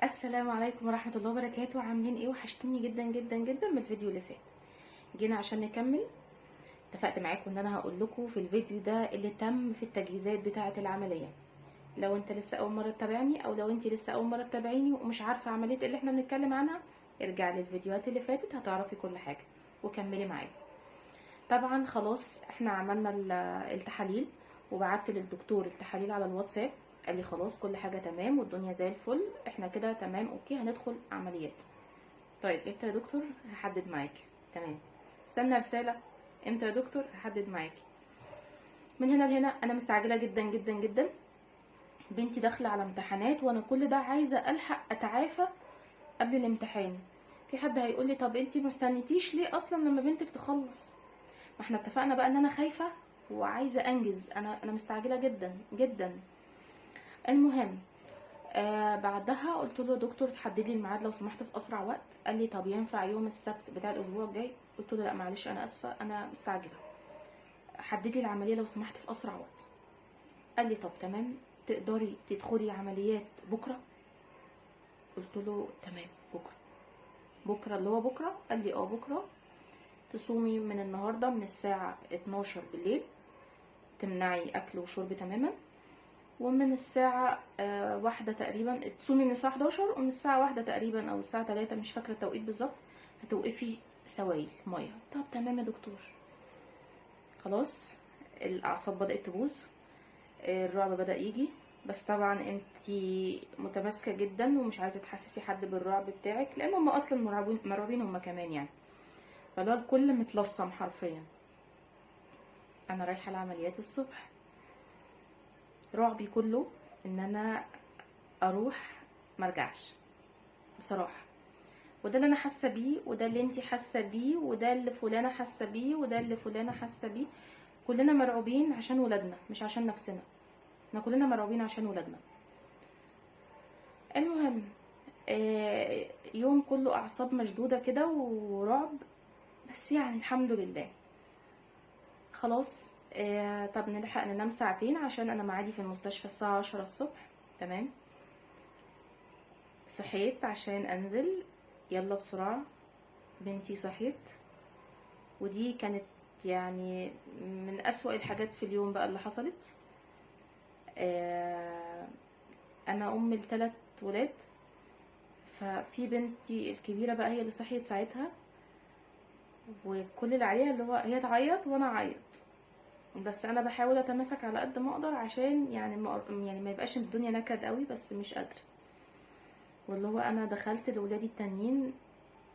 السلام عليكم ورحمة الله وبركاته. عاملين ايه؟ وحشتوني جدا جدا جدا من الفيديو اللي فات. جينا عشان نكمل. اتفقت معاكم ان انا هقول لكم في الفيديو ده اللي تم في التجهيزات بتاعة العملية. لو انت لسه اول مرة تتابعني او لو انت لسه اول مرة تتابعيني ومش عارفة عملية اللي احنا بنتكلم عنها، ارجع للفيديوهات اللي فاتت هتعرفي كل حاجة وكملي معايا. طبعا خلاص احنا عملنا التحاليل وبعت للدكتور التحاليل على الواتساب، قال لي خلاص كل حاجة تمام والدنيا زي الفل، احنا كده تمام okay هندخل عمليات. طيب امتى يا دكتور؟ هحدد معاكي. تمام، استنى رسالة، امتى يا دكتور؟ هحدد معاكي. من هنا لهنا انا مستعجلة جدا جدا جدا، بنتي داخلة على امتحانات وانا كل ده عايزة الحق اتعافى قبل الامتحان. في حد هيقول لي طب انتي ما استنيتيش ليه اصلا لما بنتك تخلص؟ ما احنا اتفقنا بقى ان انا خايفة وعايزة انجز، انا مستعجلة جدا جدا. المهم بعدها قلت له دكتور تحدد لي الميعاد لو سمحت في اسرع وقت. قال لي طب ينفع يوم السبت بتاع الاسبوع الجاي؟ قلت له لا معلش انا اسفه انا مستعجلة، حدد لي العملية لو سمحت في اسرع وقت. قال لي طب تمام، تقدري تدخلي عمليات بكره؟ قلت له تمام بكره. بكره اللي هو بكره؟ قال لي اه بكره، تصومي من النهارده من الساعة 12 بالليل، تمنعي اكل وشرب تماما، ومن الساعة 1 تقريبا تصومي من الساعة 11، ومن الساعة 1 تقريبا أو الساعة 3 مش فاكرة التوقيت بالظبط هتوقفي سوائل مية. طب تمام يا دكتور. خلاص الأعصاب بدأت تبوظ، الرعب بدأ يجي، بس طبعا انتي متماسكة جدا ومش عايزة تحسسي حد بالرعب بتاعك لأن هم أصلا مرعوبين هم كمان يعني، فلو الكل متلصم حرفيا. أنا رايحة العمليات الصبح، رعبي كله ان انا اروح مرجعش بصراحة، وده اللي انا حاسة بيه وده اللي انتي حاسة بيه وده اللي فلانة حاسة بيه وده اللي فلانة حاسة بيه. كلنا مرعوبين عشان ولادنا مش عشان نفسنا، احنا كلنا مرعوبين عشان ولادنا. المهم يوم كله اعصاب مشدودة كده ورعب، بس يعني الحمد لله خلاص. طب نلحق ننام ساعتين عشان انا معادي في المستشفى الساعة 10 الصبح. تمام، صحيت عشان انزل، يلا بسرعة بنتي صحيت. ودي كانت يعني من اسوأ الحاجات في اليوم بقى اللي حصلت. انا ام ل3 ولاد، ففي بنتي الكبيرة بقى هي اللي صحيت ساعتها، وكل اللي عليها اللي هو هي تعيط وانا اعيط، بس انا بحاول اتماسك على قد ما اقدر عشان يعني ما يبقاش الدنيا نكد قوي، بس مش قادرة. واللي هو انا دخلت لولادي التانيين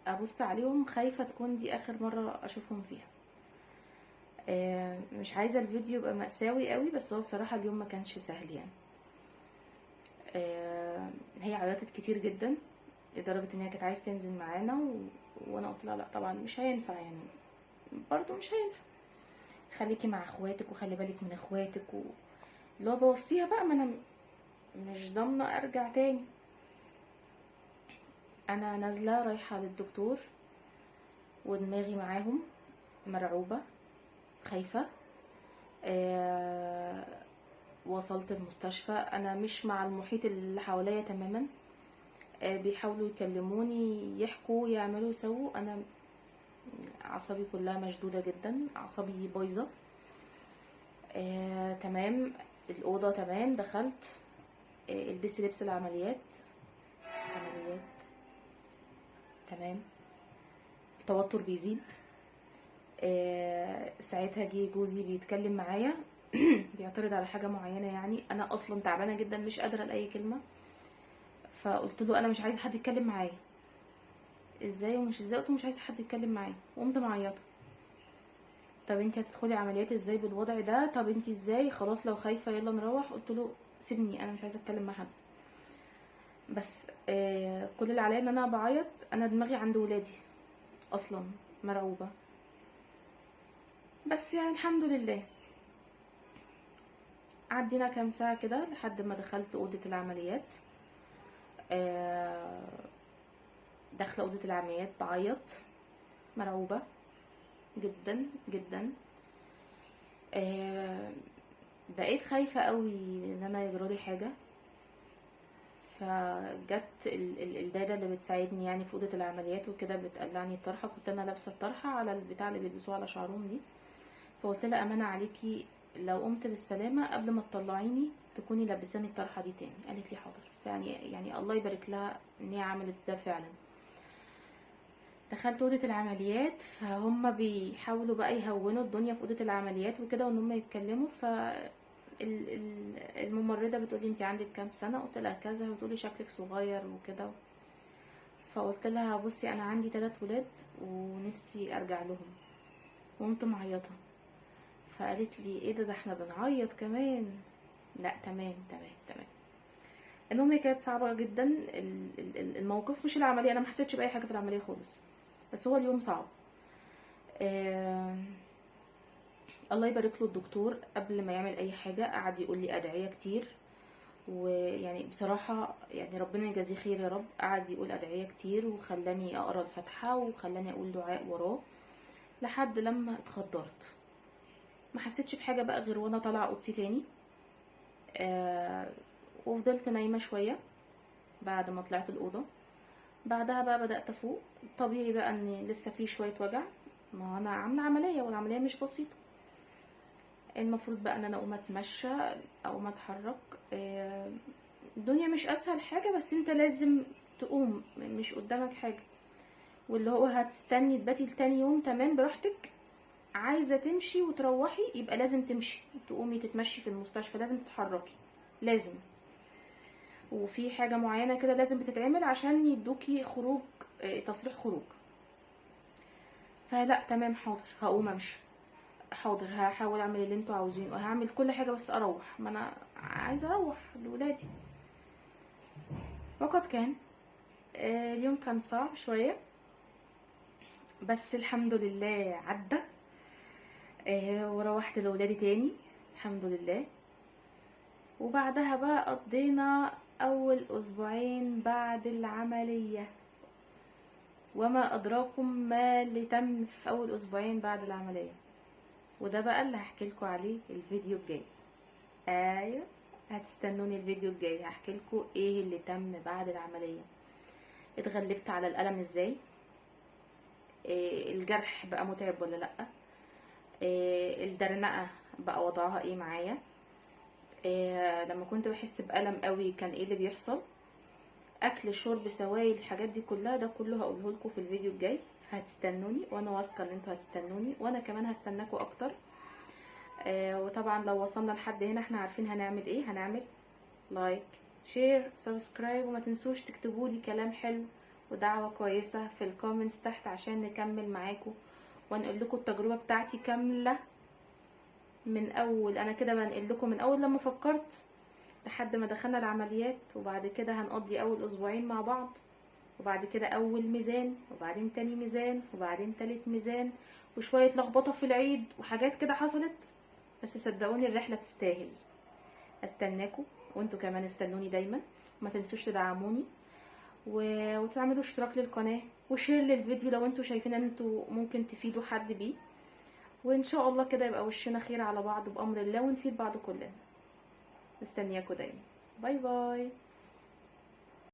ابص عليهم خايفة تكون دي اخر مرة اشوفهم فيها. مش عايزه الفيديو يبقى مأساوي قوي، بس هو بصراحة اليوم ما كانش سهل يعني. هي عيطت كتير جدا لدرجة ان هي كانت عايزه تنزل معانا، وانا قلت لها لا طبعا مش هينفع، يعني برضو مش هينفع، خليكي مع اخواتك وخلي بالك من اخواتك اللي هو بوصيها بقى، ما انا مش ضامنه ارجع تاني. انا نازله رايحة للدكتور ودماغي معاهم، مرعوبه خايفة. وصلت المستشفى انا مش مع المحيط اللي حواليا تماما، بيحاولوا يكلموني يحكوا يعملوا يسووا، انا اعصابي كلها مشدودة جدا، اعصابي بايظة. تمام الاوضة تمام، دخلت، البسي لبس العمليات، عمليات تمام. التوتر بيزيد. ساعتها جه جوزي بيتكلم معايا بيعترض على حاجة معينة، يعني انا اصلا تعبانة جدا مش قادرة لاي كلمة، فقلت له انا مش عايزه حد يتكلم معايا. ازاي ومش ازاي؟ قلت له مش عايزه حد يتكلم معايا، وقمت معيطه. طب انتي هتدخلي عمليات ازاي بالوضع ده؟ طب انتي ازاي؟ خلاص لو خايفة يلا نروح. قلت له سيبني انا مش عايزه اتكلم مع حد، بس كل اللي عليا ان انا بعيط، انا دماغي عند ولادي اصلا مرعوبه، بس يعني الحمد لله. عدينا كام ساعة كده لحد ما دخلت اوضة العمليات. داخله اوضة العمليات بعيط مرعوبه جدا جدا. بقيت خايفة قوي ان انا يجرالي حاجة، فجت الداده اللي بتساعدني يعني في اوضة العمليات وكده، بتقلعني الطرحة. كنت انا لابسه الطرحة على البتاع اللي بيلبسوه على شعرهم دي. فقلت لها امانه عليكي لو قمت بالسلامة قبل ما تطلعيني تكوني لبساني الطرحة دي تاني. قالت لي حاضر. فيعني الله يبارك لها ان هي عملت ده فعلا. دخلت اوضة العمليات، فهم بيحاولوا بقى يهونوا الدنيا في اوضة العمليات وكده، وان هم يتكلموا. ف الممرضة بتقولي انتي عندك كام سنة؟ قلت لها كذا. وتقولي شكلك صغير وكده. فقلت لها بصي انا عندي 3 ولاد ونفسي ارجع لهم، وقمت معيطه. فقالت لي ايه ده، ده احنا بنعيط كمان؟ لا تمام تمام تمام. المهم هي كانت صعبة جدا الموقف، مش العملية، انا ما حسيتش باي حاجة في العملية خالص، بس هو اليوم صعب. الله يبارك له الدكتور قبل ما يعمل اي حاجة قعد يقول لي ادعية كتير، ويعني بصراحة يعني ربنا يجازيه خير يا رب. قعد يقول ادعية كتير وخلاني اقرا الفاتحة وخلاني اقول دعاء وراه لحد لما اتخدرت. ما حسيتش بحاجة بقى غير وانا طالعه اوضتي تاني. وفضلت نايمة شوية بعد ما طلعت الاوضة. بعدها بقى بدات افوق. طبيعي بقى ان لسه في شوية وجع، ما انا عامله عملية والعملية مش بسيطة. المفروض بقى ان انا اقوم اتمشى او ما اتحرك. الدنيا مش اسهل حاجة، بس انت لازم تقوم، مش قدامك حاجة. واللي هو هتستني تباتي لتاني يوم تمام براحتك، عايزه تمشي وتروحي يبقى لازم تمشي، تقومي تتمشي في المستشفى، لازم تتحركي لازم. وفي حاجة معينة كده لازم بتتعمل عشان يدوكي خروج، تصريح خروج. فلا تمام حاضر هقوم امشي، حاضر هحاول اعمل اللي انتوا عاوزينه، هعمل كل حاجة بس اروح، ما انا عايزه اروح لولادي. وقد كان اليوم كان صعب شوية، بس الحمد لله عدى. وروحت لولادي تاني الحمد لله. وبعدها بقى قضينا اول اسبوعين بعد العملية، وما ادراكم ما اللي تم في اول اسبوعين بعد العملية. وده بقى اللي هحكي لكم عليه الفيديو الجاي. ايوه هتستنوني الفيديو الجاي، هحكي لكم ايه اللي تم بعد العملية، اتغلبت على الالم ازاي، إيه الجرح بقى متعب ولا لا، إيه الدرنقه بقى وضعها ايه معايا، إيه لما كنت بحس بألم قوي كان ايه اللي بيحصل، اكل شرب سوائل الحاجات دي كلها، ده كله هقوله لكم في الفيديو الجاي. هتستنوني وانا واثقة ان انتوا هتستنوني، وانا كمان هستناكم اكتر. وطبعا لو وصلنا لحد هنا احنا عارفين هنعمل ايه، هنعمل like share subscribe، وما تنسوش تكتبوا لي كلام حلو ودعوة كويسة في ال comments تحت عشان نكمل معاكم وانقل لكم التجربة بتاعتي كاملة من اول. انا كده بنقل لكم من اول لما فكرت لحد ما دخلنا العمليات، وبعد كده هنقضي اول اسبوعين مع بعض، وبعد كده اول ميزان، وبعدين تاني ميزان، وبعدين تالت ميزان، وشوية لخبطة في العيد وحاجات كده حصلت، بس صدقوني الرحلة تستاهل. استناكم وانتوا كمان استنوني دايما، وما تنسوش تدعموني وتعملوا اشتراك للقناة و share للفيديو لو انتوا شايفين ان انتوا ممكن تفيدوا حد بيه. وان شاء الله كده يبقى وشنا خير على بعض بأمر الله، ونفيد بعض كلنا. مستنياكم دايما. bye bye.